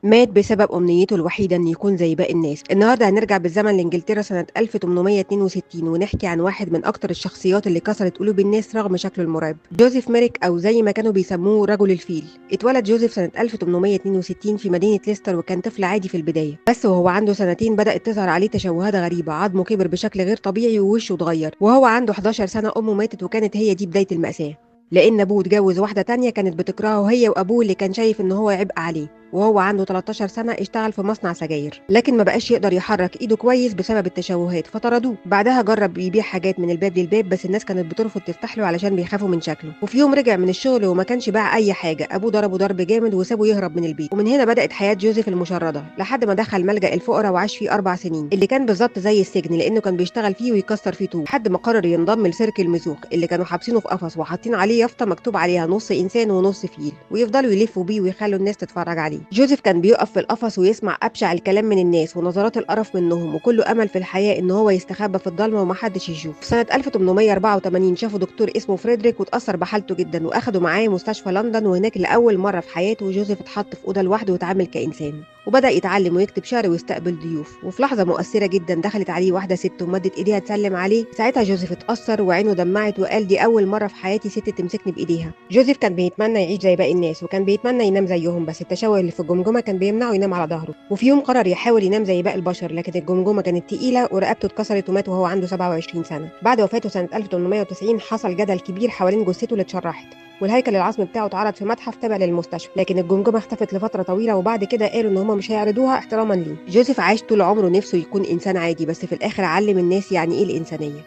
مات بسبب أمنيته الوحيدة إن يكون زي باقي الناس. النهارده هنرجع بالزمن لإنجلترا سنة 1862 ونحكي عن واحد من أكتر الشخصيات اللي كسرت قلوب الناس رغم شكله المرعب، جوزيف ميريك أو زي ما كانوا بيسموه رجل الفيل. اتولد جوزيف سنة 1862 في مدينة ليستر، وكان طفل عادي في البداية، بس وهو عنده سنتين بدأت تظهر عليه تشوهات غريبة، عظمه كبر بشكل غير طبيعي ووشه اتغير. وهو عنده 11 سنة أمه ماتت، وكانت هي دي بداية المأساة، لأن أبوه اتجوز واحدة تانية كانت بتكرهه هي وأبوه اللي كان شايف إن هو عبء عليه. وهو عنده 13 سنة اشتغل في مصنع سجاير، لكن ما بقاش يقدر يحرك ايده كويس بسبب التشوهات فطردوه. بعدها جرب يبيع حاجات من الباب للباب، بس الناس كانت بترفض تفتح له علشان بيخافوا من شكله. وفي يوم رجع من الشغل وما كانش باع اي حاجة، ابوه ضربه ضرب جامد وسابه يهرب من البيت. ومن هنا بدأت حياة جوزيف المشردة لحد ما دخل ملجأ الفقراء وعاش فيه 4 سنين، اللي كان بالظبط زي السجن لانه كان بيشتغل فيه ويكسر فيه طوب، لحد ما قرر ينضم لسيرك المسوخ اللي كانوا حابسينه في قفص وحاطين عليه يافطة مكتوب عليها نص انسان ونص فيل، ويفضلوا يلفوا بيه ويخلوا الناس تتفرج عليه. جوزيف كان بيقف في القفص ويسمع أبشع الكلام من الناس ونظرات القرف منهم، وكله أمل في الحياة إن هو يستخبى في الضلمة ومحدش يشوف. في سنة 1884 شافه دكتور اسمه فريدريك وتأثر بحالته جدا وأخده معاه مستشفى لندن، وهناك لأول مرة في حياته جوزيف اتحط في أوضة لوحده واتعامل كإنسان، وبدأ يتعلم ويكتب شعر ويستقبل ضيوف. وفي لحظة مؤثرة جدا دخلت عليه واحدة ست ومدت إيديها تسلم عليه، ساعتها جوزيف اتأثر وعينه دمعت وقال دي أول مرة في حياتي ست تمسكني بإيديها. جوزيف كان بيتمنى يعيش زي باقي الناس وكان بيتمنى ينام زيهم، بس التشوه اللي في الجمجمة كان بيمنعه ينام على ظهره. وفي يوم قرر يحاول ينام زي باقي البشر، لكن الجمجمة كانت تقيلة ورقبته اتكسرت ومات وهو عنده 27 سنة. بعد وفاته سنة 1890 حصل جدل كبير حوالين جثته اللي اتشرحت، والهيكل العظمي بتاعه اتعرض في متحف تابع للمستشفى، لكن الجمجمة اختفت لفترة طويلة وبعد كده قالوا ان هم مش هيعرضوها احتراما ليه. جوزيف عاش طول عمره نفسه يكون انسان عادي، بس في الاخر علم الناس يعني ايه الانسانية.